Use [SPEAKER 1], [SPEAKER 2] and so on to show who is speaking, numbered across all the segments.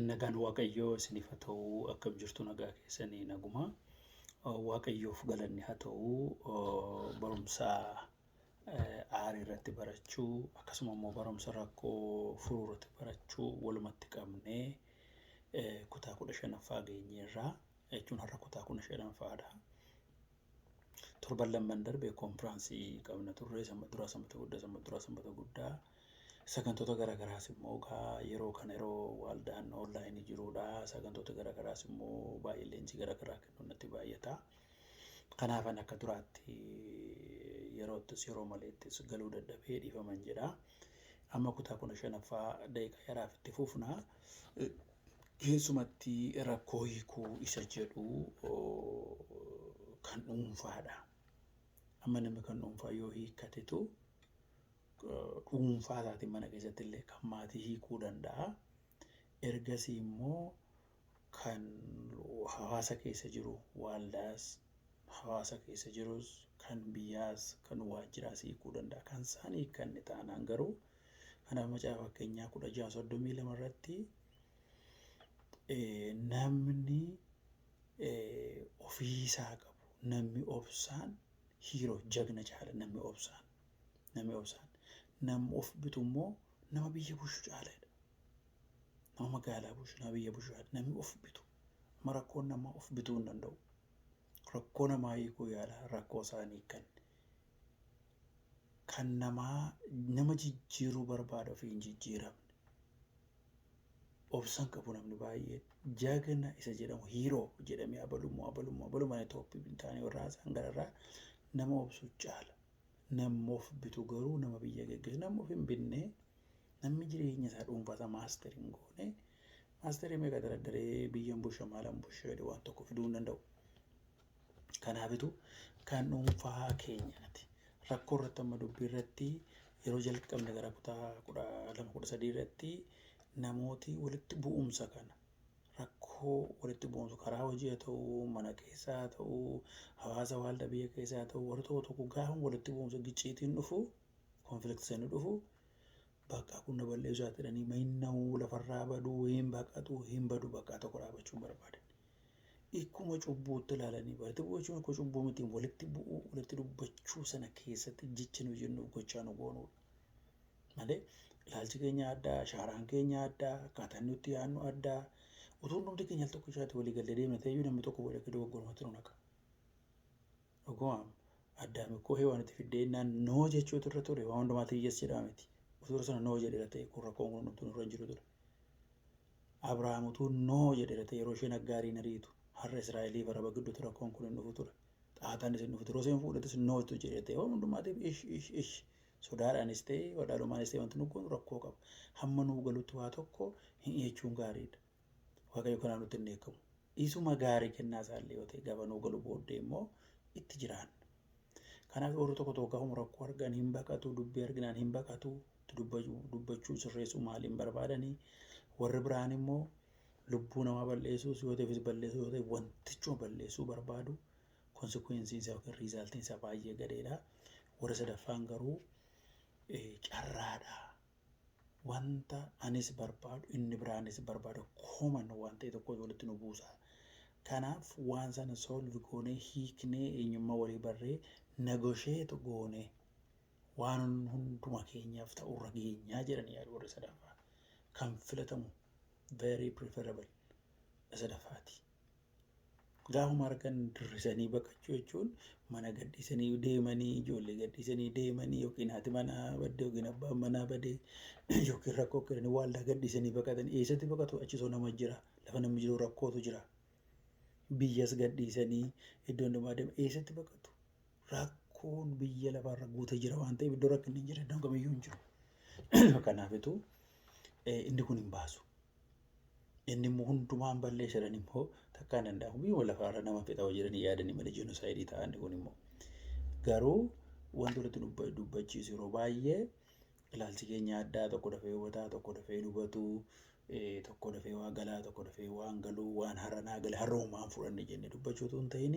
[SPEAKER 1] Nagaan Waaqayyoo isiniif haa ta'u. Akkam jirtu? Nagaa keessanii? Naguma. Waaqayyoof galanni haa ta'u. Barumsa aarii irratti barachuu, akkasuma immoo barumsa rakkoo furuu irratti barachuu walumatti qabnee kutaa 15ffaa geenyeerra jechuun har'a kutaa 15ffaadha. Torban lamman darbe konfiraansii qabna turre, sanbata duraa, sanbata guddaa, sanbata duraa, sanbata guddaa. Sagantoota garaagaraas immoo egaa yeroo kana yeroo waldaan onlaayinii jirudha. Sagantoota garaagaraas immoo baay'ee leenjii garaagaraa kennuun natti baay'ata. Kanaafan akka duraatti yeroottis yeroo maleettis galuu dadhabee dhiifaman jedha. Amma kutaa 15ffaa daqiiqaa yaraaf itti fufna. Keessumatti rakkoo hiikuu isa jedhu kan dhuunfaadha. Amma namni kan dhuunfaa yoo hiikkatetu dhuunfaa isaatiin mana keessatti illee kan maatii hiikuu danda'a. Ergasii immoo kan hawaasa keessa jiru, waaldaas hawaasa keessa jirus, kan biyyaas, kan waajjiraas hiikuu danda'a. Kan isaan hiikkanne taanaan garuu, kanaaf Macaafa Fakkeenyaa 16:32 irratti namni ofiisaa qabu, namni obsaan hiiroo jagna caala. Namni obsaan namni of bitu immoo nama biyya bushu caala jedha. Nama magaalaa bushu, nama biyya bushu caala namni of bitu. Amma rakkoon namaa of bituu hin danda'u. Rakkoo namaa hiikuu yaala, rakkoo isaanii hiikkan. Kan namaa nama jijjiiruu barbaada, ofii hin jijjiiramne. Obsan qabu namni baay'een. Jagna isa jedhamu, hero jedhamee, abalummoo abalummoo abalummaa Itoophiyaa hin taane warra haasa'an gararraa nama obsu caala. Namni of bitu garuu nama biyya geggeessu. Namni of hin binne, namni jireenya isaa dhuunfaa isaa master hin goone, maasterii meeqa daraddaree biyyan busha maalan busha jedhe waan tokko fiduu hin danda'u. Kanaafitu kan dhuunfaa keenyaati. Rakkoo irratti amma dubbii irratti yeroo jalqabne gara kutaa 12, 13 irratti namooti walitti bu'umsa kana, rakkoo walitti bu'umsa karaa hojii haa ta'uu, mana keessaa haa ta'uu, hawaasa waaldaa biyya keessaa haa ta'uu, warri tokko tokko gaafa walitti bu'umsa gicciitiin dhufu, conflict inni dhufu, bakka kun na balleessu jedhanii mayinna'uu, lafarraa baduu, hin baqatu, hin badu, bakka tokko dhaabachuu hin barbaadan. Ikkuma cubbuutti ilaalanii walitti bu'uu jechuun akka cubbuu miti, walitti bu'uu, walitti dubbachuu sana keessatti jecha nu jennuuf gochaa nu goonuudha. Malee ilaalchi keenya addaa, shaaraan keenya addaa, akkaataan nutti yaadnu addaa. Utuu hundumti keenya al tokko ishaatti walii gallee deemna ta'eyyuu, namni tokko booda akka dogoggorumatti nu naqa. Dhuguma Addaam ikkoo Heewaan itti fiddee innaan no jechuutu irra ture, waan hundumaatti yes jedhama miti. Utuu sana no jedheera ta'e, kun rakkoon kun hundumtuu nurra hin jiru ture. Abrahaam utuu no jedheera ta'e, yeroo isheen Aggaariin ariitu, har'a Israa'elii fi Araba gidduutti rakkoon kun hin dhufu ture. Xaaxaanis hin dhufu ture. Yeroo isheen fuudhatis no tu jedhee ta'e, waan hundumaatiif ish ish ish sodaadhaanis ta'e wadhaalumaanis ta'e wanti nu goonu rakkoo qaba. Hamma nuu galutti waa tokko hin jechuun gaariidha. Waaqayyo kanaan nutti hin dheekkamu. Isuma gaarii kennaa isaallee yoo ta'e, gaafa nuu galu booddee immoo itti jiraanna. Kanaaf warri tokko tokko gaafuma rakkoo argan hin baqatu, dubbii arginaan hin baqatu, dubbachuu sirreessuu maaliin barbaadanii. Warri biraan immoo lubbuu namaa balleessuus yoo ta'e, balleessuu yoo ta'e, wantichuma balleessuu barbaadu, consequenceiin isaa yookiin resultiin isaa baay'ee gadheedha. Warri sadaffaan garuu carraadha. Wanta anis barbaadu, inni biraanis barbaadu, common waan ta'e tokko walitti nu buusa. Kanaaf waan sana solve goonee, hiiknee, eenyummaa walii barree, negotiate goonee waan hunduma keenyaaf ta'urra geenyaa jedhanii yaadu warri sadaffaa. Kan filatamu, very preferable, sadaffaati. Gaafuma argan dirrisanii baqachuu jechuun mana gadhiisanii deemanii, ijoollee gadhiisanii deemanii, yookiin haati manaa badde yookiin abbaan manaa badee yookiin rakkoo kennanii waaldaa gadhiisanii baqatanii eessatti baqatu? Achisoo nama jira, lafa namni jiru rakkootu jira. Biyyas gadhiisanii iddoo hundumaa deemu, eessatti baqatu? Rakkoon biyya lafaarra guutee jira waan ta'eef, iddoo rakkinni hin jira iddoon kamiyyuu hin jiru. Kanaafitu inni kun hin baasu. Inni immoo hundumaan balleessa jedhan immoo takkaa hin danda'amu. Biyyuma lafaarra nama fixa jedhanii yaadanii malee genocide ta'a inni kun immoo. Garuu wanti walitti dubbachiisu yeroo baay'ee ilaalchi keenya addaa, tokko dafee hubataa, tokko dafee hubatu, tokko dafee waa galaa, tokko dafee waan galuu, waan har'a gale har'umaan fudhanne jennee dubbachuu otoo hin ta'in,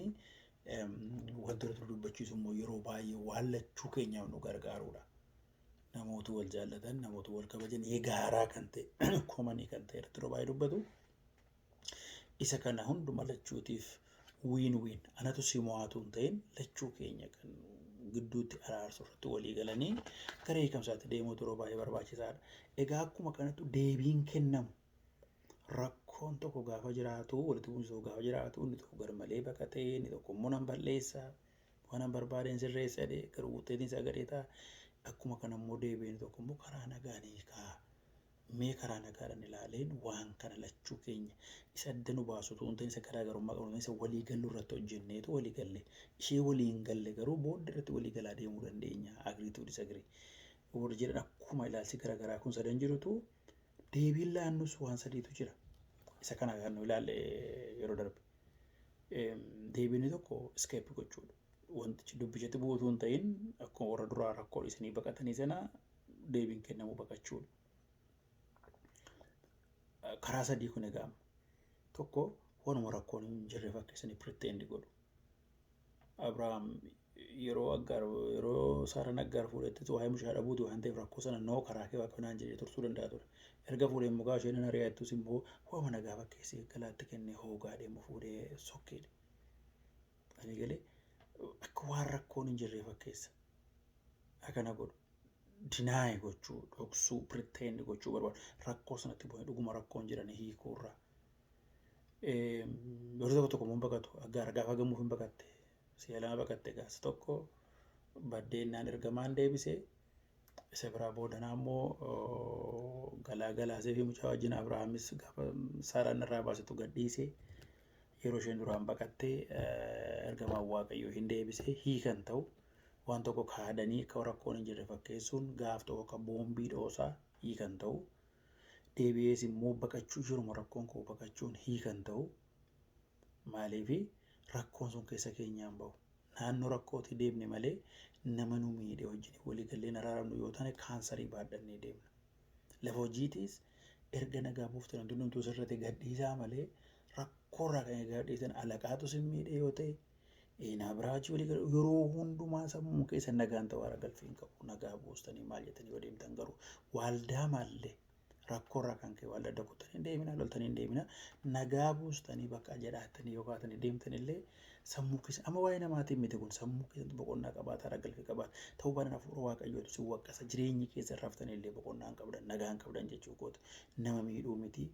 [SPEAKER 1] wanti walitti dubbachiisu immoo yeroo baay'ee waan lachuu keenyaaf nu gargaarudha. Namoota wal jaallatan, namoota wal kabajan, gaaraa kan ta'e, common kan ta'e irratti yeroo baay'ee dubbatu. Isa kana hunduma lachuutiif win win, anatu si mo'atu hin ta'in, lachuu keenya kan gidduutti araarsu irratti walii galanii gara hiikamsaatti deemuutu yeroo baay'ee barbaachisaadha. Egaa akkuma kanatti deebiin kennamu, rakkoon tokko gaafa jiraatu, walitti bu'iinsi tokko gaafa jiraatu, inni tokko garmalee baqatee, inni tokko immoo nan balleessa, waan an barbaadeen sirreessa jedhee, garuu wuxeetiin isaa gadhee ta'a. Akkuma kana immoo deebiin tokko immoo karaa nagaan hiikaa. Mee karaa nagaadhaan ilaaleen waan kana lachuu keenya isa adda nu baasu utuu hin ta'in, isa garaagarummaa qabnu, isa walii gallu irratti hojjenneetu walii galle. Ishee walii hin galle garuu booddee irratti walii galaa deemuu dandeenya. Agree to disagree. Warri jedhan akkuma ilaalchi garaagaraa kun sadan jirutu, deebiin laannus waan sadiitu jira. Isa kana kan nu ilaalle yeroo darbe. Deebiin tokko escape gochuudha. Wantichi dubbichatti bu'uutu hin ta'in, akkuma warra duraa rakkoo dhiisanii baqatanii sana deebiin kennamu baqachuudha. Karaa sadii kun egaa, tokko wanuma rakkoon hin jirre fakkeessanii pretend godhu. Abrahaam yeroo Aggaar, yeroo Saaraan Aggaar fuudhetti waa'ee mucaa dhabuuti waan ta'eef, rakkoo sana noo karaa kee Waaqa naan jedhee tursuu danda'a ture. Erga fuudhee immoo gaafa isheen ari'attus immoo waama nagaa fakkeessee galaatti kennee hoogaa deemu fuudhee sokkeedha. Ani galee akka waan rakkoon hin jirre fakkeessa. Akkana godhu. Deny gochuu, dhoksuu, pretend gochuu barbaadu. Rakkoo sanatti bu'anii dhuguma rakkoon jiran hiikuurraa. Yeroo tokko tokko immoo baqatu. Aggaar gaafa gamuuf hin baqatte. Si'a lama baqatte. Gaas tokko baddeenaan ergamaan deebisee, isa biraa boodanaa immoo galaa galaasee fi mucaa wajjin Abrahaamis gaafa Saaraan irraa baasetu gadhiisee, yeroo isheen duraan baqattee ergamaan Waaqayyoo hin deebisee. Hiikan ta'u, waan tokko kaadanii akka rakkoon hin jirre fakkeessuun gaaf tokko akka boombii dhoosaa hiikan ta'u. Deebi'ees immoo baqachuu, jiruma rakkoon koo baqachuun hiikan ta'u. Maaliifi rakkoon sun keessa keenyaan bahu. Naannoo rakkootii deemne malee, nama nu miidhe wajjin walii galleen araaramnu yoo taane, kaansarii baadhannee deemna. Lafa hojiitiis erga nagaa buuftan, wanti hundumtuu sirrate gadhiisaa malee, rakkoorraa kan gadhiisan alaqaatu sin miidhe yoo ta'e, naa biraa hojii walii galu, yeroo hundumaa sammuu keessa nagaan ta'u haara galfii hin qabu. Nagaa buustanii maal jettanii yoo deemtan garuu, waaldaa maallee rakkoorraa kan ka'e waaldaa adda kuttanii hin deemina, loltanii hin deemina. Nagaa buustanii bakka jedhaatanii yoo kaatanii deemtan illee, sammuu keessa, amma waa'ee namaatiin miti kun, sammuu keessatti boqonnaa qabaata, haara galfii qabaata. Ta'uu baanaan hafuura Waaqayyootu si waqqasa. Jireenyi keessa raftanii illee boqonnaa hin qabdan, nagaa hin qabdan jechuu kooti. Nama miidhuu miti,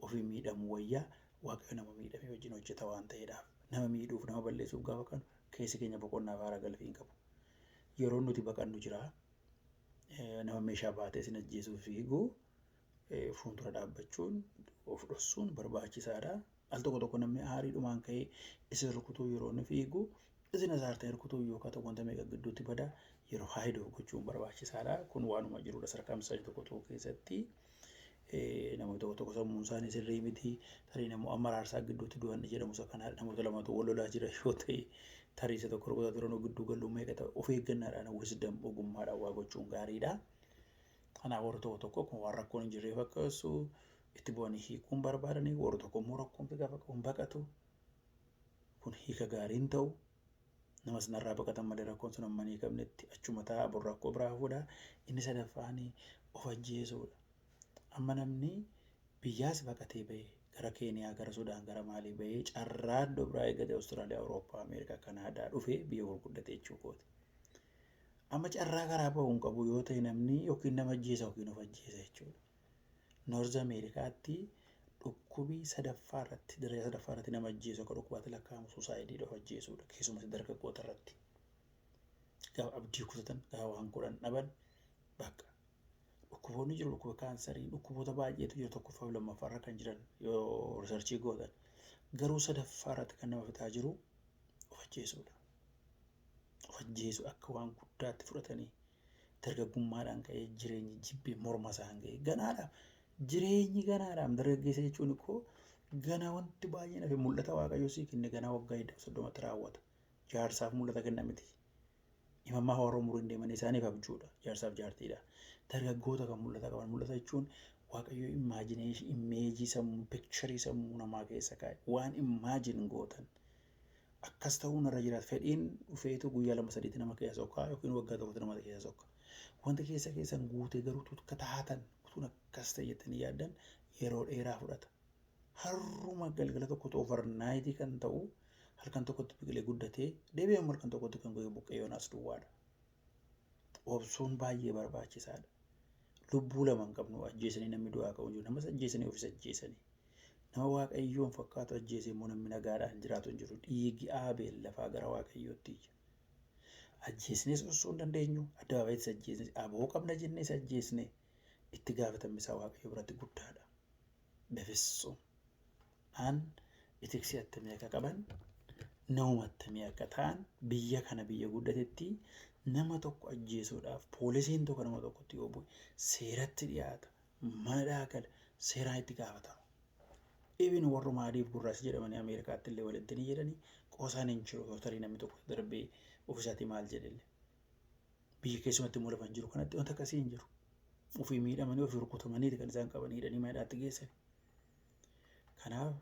[SPEAKER 1] ofii miidhamuu wayyaa. Waaqayyo nama miidhame wajjin hojjeta waan ta'eedhaaf. Nama miidhuuf, nama balleessuuf gaafa kanu keessi keenya boqonnaa fi haara galfii hin qabu. Yeroo nuti baqannu jira. Nama meeshaa baatee sin ajjeesuuf fiigu fuuldura dhaabbachuun of dhossuun barbaachisaadha. Al tokko tokko namni aariidhumaan ka'ee isin rukutuu yeroo inni fiigu, isin asaartanii rukutuu yookaan tokko wanta meeqa gidduutti bada, yeroo hide of gochuun barbaachisaadha. Kun waanuma jirudha sarkaamsaa tokko tokko keessatti. Namoonni tokko tokko sammuun isaanii sirrii miti. Tarii namoo amma araarsaa gidduutti du'an jedhamu isa kana, namoota lamatu wal lolaa jira yoo ta'e, tarii isa tokko rukutaa turan gidduu galuu meeqa ta'e, of eeggannaadhaan, wisdom, ogummaadhaan waa gochuun gaariidha. Kanaaf warri tokko tokko kun waan rakkoon hin jirree fakkeessu, itti bu'anii hiikuun barbaadanii, warri tokko immoo rakkoon gaafa qabu baqatu. Kun hiika gaarii hin ta'u. Nama sanarraa baqatan malee rakkoon sun amma hin hiikamnetti achuma taa'aa, bor rakkoo biraa fuudha. Inni sadaffaan of ajjeesuudha. Amma namni biyyaas baqatee bahee gara Keeniyaa, gara Sudaan, gara Maalii bahee, carraa iddoo biraa eeggate, Awustiraaliyaa, Awurooppaa, Ameerikaa, Kanaadaa dhufee biyya gurguddate jechuu kooti. Amma carraa karaa bahuu hin qabu yoo ta'e, namni yookiin nama ajjeesa yookiin of ajjeesa jechuudha. North Ameerikaatti dhukkubii sadaffaa irratti, daraja sadaffaa irratti nama ajjeesu, akka dhukkubaatti lakkaa'amu suicide, of ajjeesuudha, keessumatti dargaggoota irratti. Gaafa abdii kutatan, gaafa waan godhan dhaban, bakka dhukkuboonni jiru, dhukkuba kaansarii, dhukkuboota baay'eetu jiru tokkoffaa fi lammaffaa irra kan jiran yoo research gootan. Garuu sadaffaa irratti kan nama fixaa jiru of ajjeesuudha. Of ajjeesuu akka waan guddaatti fudhatanii, dargaggummaadhaan ka'ee jireenyi jibbee morma isaan ga'e ganaadhaaf. Jireenyi ganaadhaaf, dargaggeessa jechuun koo gana wanti baay'een hafe, mul'ata Waaqayyo sii kenne ganaa waggaa 20, 30tti raawwata. Jaarsaaf mul'ata kenna miti. Imammaa warra umuriin deeman isaaniif abjuudha. Jaarsaaf jaartiidha. Dargaggoota kan mul'ata qaban, mul'ata jechuun Waaqayyo imagination, image sammuu, picture sammuu namaa keessa kaa'e, waan imagine gootan. Akkas ta'uun irra jiraata. Fedhiin dhufeetu guyyaa 2, 3tti nama keessa sokkaa yookiin waggaa tokkotti nama keessa sokka. Wanti keessa keessan guutee garuu akka taatan utuun akkas ta'e jettanii yaaddan yeroo dheeraa fudhata. Har'uma galgala tokkotti overnight kan ta'u, halkan tokkotti biqilee guddatee deebi'ee halkan tokkotti kan goge buqqee Yoonaas duwwaadha. Obsuun baay'ee barbaachisaadha. Lubbuu lama hin qabnu. Ajjeesanii namni du'aa qabu hin jiru. Namas ajjeesanii, ofis ajjeesanii. Nama Waaqayyoon fakkaatu ajjeesee immoo namni nagaadhaan jiraatu hin jiru. Dhiigi Aabeel lafaa gara Waaqayyootti iyya. Ajjeesnees osoo hin dandeenyu, addabaabaayittis ajjeesnes, aboo qabna jennees ajjeesne, itti gaafatamni isaa Waaqayyo biratti guddaadha. በፍጹም an ethics attamii akka qaban, namuma attamii akka ta'an, biyya kana biyya guddatetti nama tokko ajjeesuudhaaf poolisiin tokko nama tokkotti yoo bu'e seeratti dhiyaata, mana dhaagala, seeraan itti gaafatama. Even warruma adiif gurraacha jedhamanii Ameerikaatti illee walitti ni jedhanii qoosaan hin jiru. Yoo tarii namni tokko darbee ofiisaatii maal jedhelle. Biyya keessumatti immoo lafa hin jiru kanatti wanta akkasii hin jiru. Ofii miidhamanii, ofii rukutamanii kan isaan qabanii hidhanii mana hidhaatti geessan. Kanaaf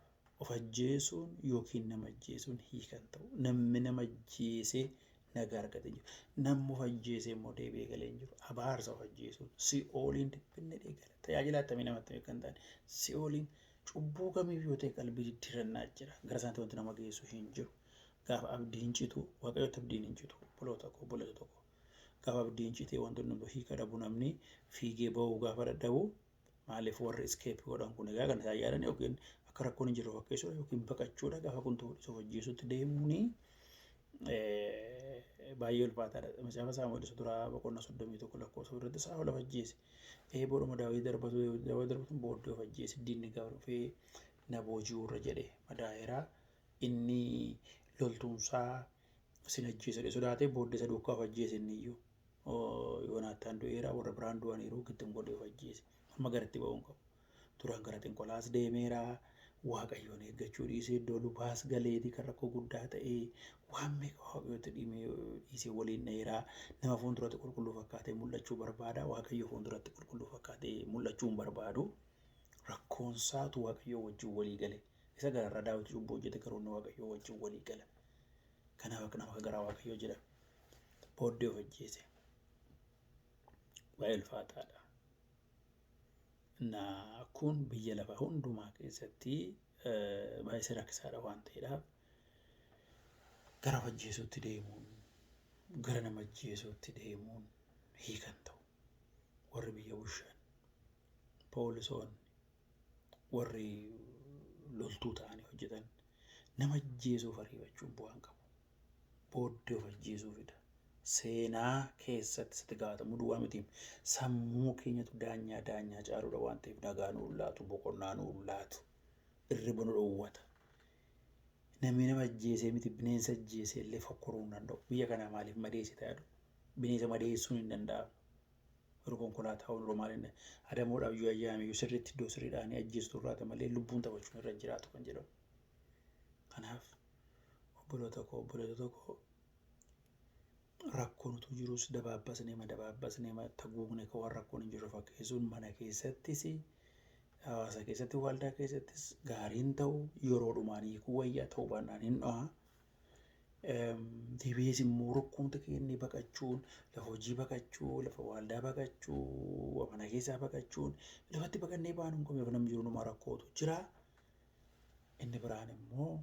[SPEAKER 1] of ajjeesuun yookiin nama ajjeesuun hiikan ta'u. Namni nama ajjeesee nagaa argate jiru. Namni of ajjeesee immoo deebi'ee galee hin jiru. Abaarsa of ajjeesuun si'ooliin dhiphinne gala. Tajaajila attamii namatti kan ta'an si'ooliin cubbuu kamiif yoo ta'e qalbii diddiirannaa jira. Gara isaatti wanti nama geessu hin jiru. Gaafa abdiin citu, Waaqayyotti abdiin hin citu. Obboloota koo, obboloota tokko. Gaafa abdiin citee wanti hundumtuu hiika dhabu, namni fiigee ba'uu gaafa dadhabu, maaliif warri escape godhan kun egaa kan isaan yaadan yookiin akka rakkoon hin jirre fakkeessuudha yookiin baqachuudha. Gaafa kun ta'uu dhiisuuf ajjeesuutti deemuuni baay'ee ulfaataadha. Macaafa Saamu'eel isa duraa boqonnaa 31 lakkoofsa irratti Saa'ol of ajjeese. Eeboodhuma Daawit darbatu, Daawit darbatu booddee of ajjeese. Diinni gaafa dhufee na booji'uurra jedhe madaa'eera. Inni loltuunsaa sin ajjeese sodaatee booddee isa duukaa of ajjeese inni iyyuu. Yoonaattaan du'eera, warra biraan du'aniiru, gittim godhee of ajjeese. Amma garatti ba'uu hin qabu. Duraan gara xinqolaas deemeera. Waaqayyoon eeggachuu dhiisee iddoo lubaas galeetii kan rakkoo guddaa ta'ee waan meeqa Waaqayyootti dhiisee waliin dheeraa. Nama fuulduratti qulqulluu fakkaatee mul'achuu barbaada. Waaqayyo fuulduratti qulqulluu fakkaatee mul'achuu hin barbaadu. Rakkoonsaatu Waaqayyoo wajjin walii gale. Isa gararraa Daawit cubbuu hojjete, garuu inni Waaqayyoo wajjin walii gala. Kanaaf akka nama garaa Waaqayyoo jedhame. Booddee of ajjeese. Baay'ee ulfaataadha. Na kun biyya lafaa hundumaa keessatti baay'ee rakkisaadha waan ta'eedhaaf, gara of ajjeesuutti deemuun, gara nama ajjeesuutti deemuun hiikan ta'u. Warri biyya bushan, poolisoonni, warri loltuu ta'anii hojjetan nama ajjeesuuf ariifachuun bu'aan qabu. Booddee of ajjeesuu fida. Seenaa keessatti sitti gaafatamu duwwaa miti. Sammuu keenyatu daanyaa daanyaa caaluudha waan ta'eef nagaa nu laatu, boqonnaa nu laatu, irriba nu dhoowwata. Namni nama ajjeesee miti, bineensa ajjeesee illee fokkoruu hin danda'u. Biyya kana maaliif madeessita yaadu? Bineensa madeessuun hin danda'amu. Yeroo konkolaataa yeroo maaliin adamoodhaaf yoo ayyaame iyyuu sirriitti iddoo sirriidhaan ajjeestu irraata malee lubbuun taphachuun irra jiraatu kan jedhamu. Kanaaf obboloota koo, obboloota tokko, rakkoon utuu jirus dabaabbasnee ma dabaabbasnee ma taguugne kan waan rakkoon hin jirre fakkeessuun mana keessattis, hawaasa keessatti, waldaa keessattis gaariin ta'u yeroo dhumaan hiikuu wayyaa, ta'uu baannaan hin dho'a. Deebi'ees immoo rakkoomta kennee baqachuun, lafa hojii baqachuu, lafa waldaa baqachuu, mana keessaa baqachuun, lafatti baqannee baanu hin qabne, namni jiru numaa rakkootu jira. Inni biraan immoo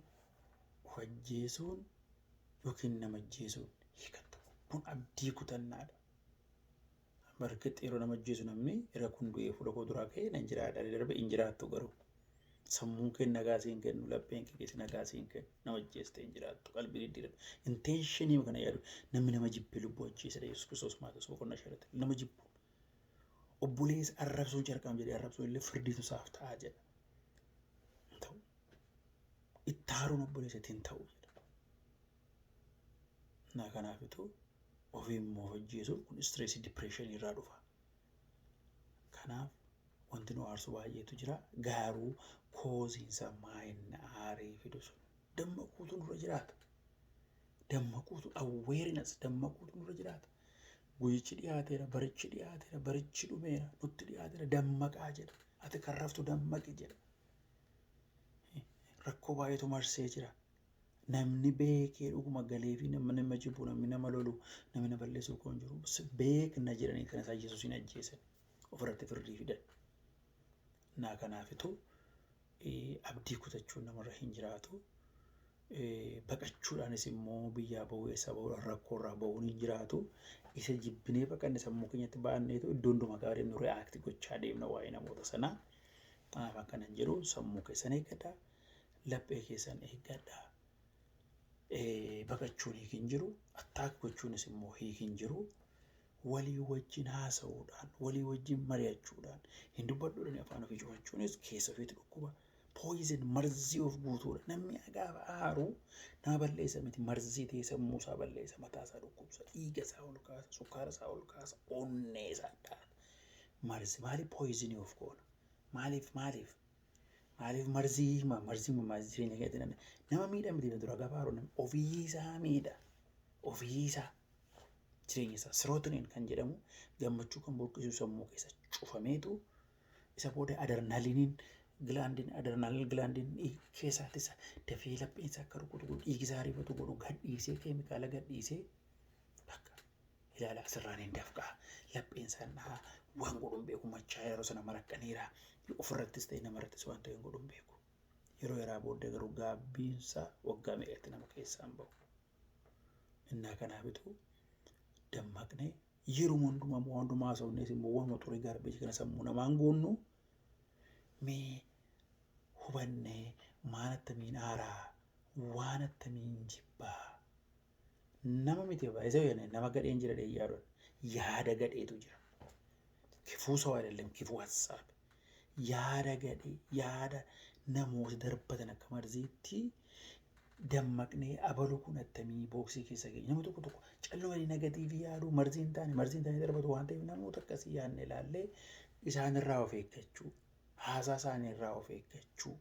[SPEAKER 1] of ajjeesuun yookiin nama ajjeesuun hiikan ta'u. Kun abdii kutannaadha. Barkitti yeroo nama ajjeesu namni irra kun du'ee fuula koo duraa ka'ee nan jiraadha darbe hin jiraattu garuu. Sammuun kee nagaa siin kennu, lapheen kee keessa nagaa siin kennu, nama ajjeeste hin jiraattu, qalbii diddiiradhu. Intention kana yaadu, namni nama jibbe lubbuu ajjeesedha Yesuus Kiristoos Maatewos boqonnaa 5rratti. Nama jibbu. Obboleessa arrabsuun jalqabam jedhee arrabsuun illee firdiitu isaaf ta'a jedha. Hin ta'u. Ittaaruun obboleessatti hin ta'u jedha. Na kanaafitu ofii immoo ajjeesuun kun stress, depression irraa dhufa. Kanaaf wanti nu aarsu baay'eetu jira. Garuu causeiinsa maayinna aarii fidu sun dammaquutu nurra jiraata. Dammaquutu, awareness, dammaquutu nurra jiraata. Guyyichi dhiyaateera, barichi dhiyaateera, barichi dhumeera, nutti dhiyaateera, dammaqaa jedha. Ati kan raftu dammaqi jedha. Rakkoo baay'eetu marsee jira. Namni beekee dhuguma galee fi namni nama jibbu, namni nama lolu, namni nama balleessu kan jiru beekna jedhanii kan isaan Yesuusin ajjeesan ofirratti firdii fidan. Naa kanaafitu abdii kutachuun namarra hin jiraatu. Baqachuudhaanis immoo biyyaa bahuu eessaa bahuudhaan rakkoo irraa bahuun hin jiraatu. Isa jibbinee baqanne sammuu keenyatti ba'anneetu iddoo hundumaa gaafa deemnu react gochaa deemna waa'ee namoota sanaa. Kanaaf akkanan jedhu sammuu keessan eeggadhaa, laphee keessan eeggadhaa. Baqachuun hiiki hin jiru, attack gochuunis immoo hiiki hin jiru. Walii wajjin haasa'uudhaan, walii wajjin mari'achuudhaan, hin dubbadhuudhaan afaan ofii cufachuunis keessa ofiitti dhukkuba. Poison marzii of guutuudha. Namni gaafa aaru nama balleessa miti marzii ta'e sammuu isaa balleessa, mataa isaa dhukkubsa, dhiiga isaa ol kaasa, sukkaara isaa ol kaasa, onnee isaa dhaata. Marzi maaliif poisonii of goona? Maaliif maaliif? Maaliif marzii marzii marzii jireenya keessatti nama miidha miti dura gaafa aaru namni ofii isaa miidha. Ofii isaa jireenya isaa serotonin kan jedhamu gammachuu kan burqisiisu sammuu keessa cufameetu isa booda adrenalineiin glandiin adrenal glandiin keessaatti isa dafee lapheen isaa akka rukutu godhu dhiigi isaa ariifatu godhu gadhiisee keemikaala gadhiisee bakka ilaala asirraan hin dafqaa lapheen isaa dhahaa waan godhu hin beeku machaa yeroo sana maraqqaniira ofirrattis ta'e namarrattis waan ta'e hin godhu hin beeku. Yeroo yaraa booddee garuu gaabbiinsa waggaa meeqatti nama keessaa hin bahu. Innaa kanaafitu dammaqnee yeroo hundumaa waan hundumaa haasofnees immoo waanuma xurii garbage kana sammuu namaan goonnu mee hubannee maan attamiin aaraa waan attamiin jibbaa nama miti baay'ee nama gadheen jira dheeyyaadhaan yaada gadheetu jira. ክፉ ሰው አይደለም ክፉ ሀሳብ yaada gadhee yaada namoota darbatan akka marziitti dammaqnee abalu kun attamii boxii keessa keenya nama tokko tokko callumanii negative yaaduu marzii hin taane darbatu waan ta'eef namoota akkasii yaadne ilaallee isaan irraa of eeggachuu haasaa isaanii irraa of eeggachuu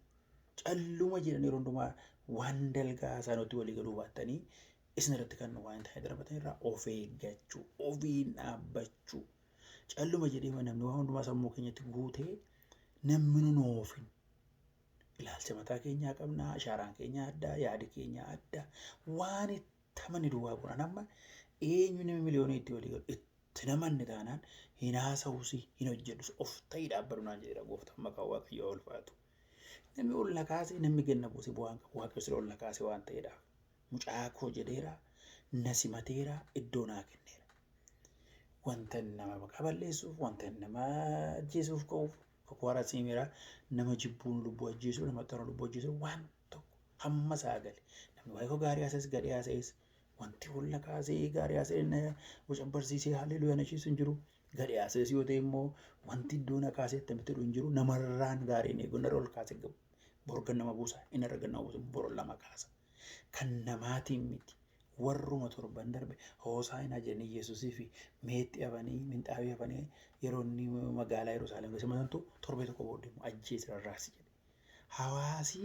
[SPEAKER 1] calluma jedhan yeroo hundumaa waan dalgaa isaaniitti walii galuu baattanii isin irratti kan waan hin taane darbatan irraa of eeggachuu ofiin dhaabbachuu calluma jedhee namni waan hundumaa sammuu keenyatti guutee namni nun oofin. Ilaalcha mataa keenyaa qabnaa, ashaaraan keenya addaa, yaadi keenya addaa, waan itti amanne duwwaa godhan amma eenyu nama miliyoonii itti walii galu itti namanne taanaan hin haasa'uus hin hojjedhus of ta'ii dhaabbadu naan jedheera gooftaan maqaa Waaqayyoo ulfaatu. Namni ol na kaasee namni ganna buuse bu'aan qabu Waaqayyo sira ol na kaase waan ta'eedhaaf. Mucaa koo jedheera na simateera iddoo naa kenneera. Wanta nama maqaa balleessuuf wanta nama ajjeesuuf ka'uuf kakuu haaraa simeera nama jibbuun lubbuu ajjeesuu nama xara lubbuu ajjeesuu waan tokko hamma isaa gale namni waa'ee koo gaarii haasa'es gadhee haasa'es wanti ol na kaasee gaarii haasa'e boca barsiisee haalleluuyaa na ciisu hin jiru gadhee haasa'es yoo ta'e immoo wanti iddoo na kaasee attamitti hin jiru namarraan gaariin eegu narra ol kaasee borgan nama buusa inni irra nama buusa bor lama kaasa kan namaatiin miti warruma torban darbe hoosaayinaa jedhanii Yesuusii fi meexxii hafanii minxaafii hafanii yeroo inni magaalaa Yerusaalem keessa masantu torbee tokko booddee immoo ajjeese rarraasi jedhe. Hawaasi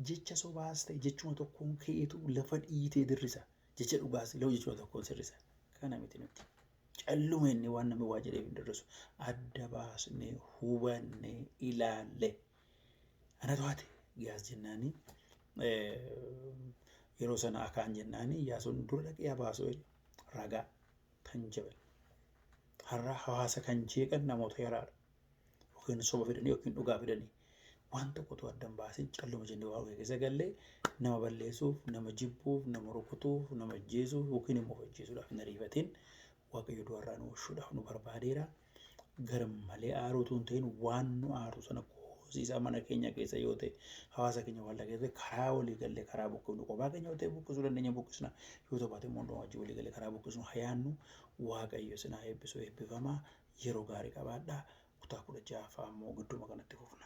[SPEAKER 1] jecha sobaas ta'e jechuma tokkoon ka'eetu lafa dhiitee dirrisa. Jecha dhugaas lafa jechuma tokkoon sirrisa. Kana miti nuti. Calluma inni waan namni waa jedheef hin dirrisu. Adda baasnee hubannee ilaalle. Anatu haate Giyaas jennaanii yeroo sana akaan jennaanii Iyyaasuun dura dhaqee habaasuu ragaa kan jabal. Har'a hawaasa kan jeeqan namoota yaraadha. Yookiin soba fidanii yookiin dhugaa fidanii waan tokkotu addan baasin calluma jennee waa keessa gallee nama balleessuuf, nama jibbuuf, nama rukutuuf, nama ajjeesuuf yookiin immoo of ajjeesuudhaaf hin ariifatin. Waaqayyo du'arraa nu oolchuudhaaf nu barbaadeera. Gar malee aaruutu hin ta'in waan nu aaru sana koosiisaa mana keenya keessa yoo ta'e hawaasa keenya waldaa keessa karaa walii gallee karaa buqqifnu kophaa keenya yoo ta'e buqqisuu dandeenya buqqisna yoo ta'u baate immoo hundumaa wajjin walii gallee karaa buqqisnu hayaannu. Waaqayyo sinaa eebbisu eebbifamaa yeroo gaarii qabaadhaa kutaa 16ffaa immoo gidduma kanatti fufna.